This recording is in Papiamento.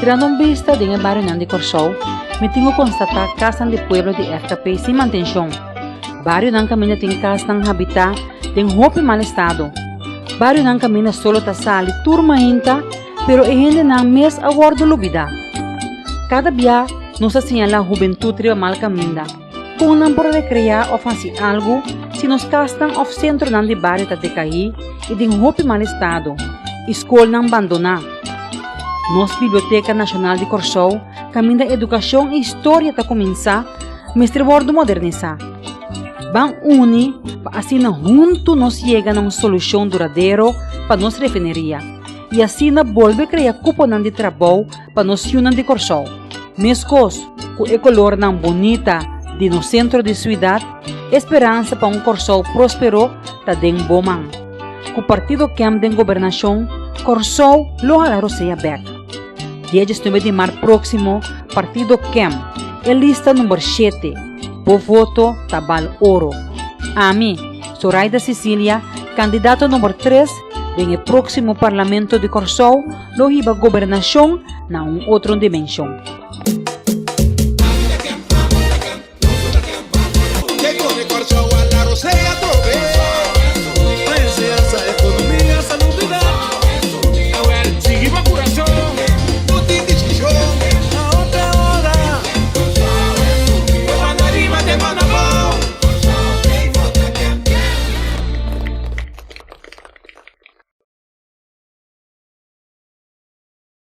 Tirando un bista den e barionan di Kòrsou, mi tin ku konstatá kasnan di pueblo di FKP sin mantenshon. Barionan kaminda tin kasnan habitá den hopi mal estado. Barionan kaminda solo ta sali tur mainta, pero e hendenan mes a wòrdu lubidá. Kada bia nos ta señalá hubentut riba mal kaminda. Kon nan por rekreá òf hasi algu si nos kasnan òf sentronan di bario ta dekaí i den hopi mal estado i skolnan bandoná? Nos Biblioteka Nashonal di Kòrsou, kaminda edukashon i historia ta kuminsá, mester wòrdu modernisá. Ban uni pa asina huntu nos yega na un solushon duradero pa nos refineria i asina bolbe krea kuponan di trabou pa nos yunan di Kòrsou. Meskos ku e kolornan bunita di nos sentro di suidat, e speransa pa un Kòrsou próspero ta den bo man. Ku Partido KEM den gobernashon, Kòrsou lo hala rosea bèk. Dia diesnuebe di mart próksimo, Partido KEM, e lista number shete, bo voto ta bal oro. Ami, Soraida Cecilia, kandidato number tres den e próksimo Parlamento di Kòrsou, lo hiba gobernashon na un otro dimenshon.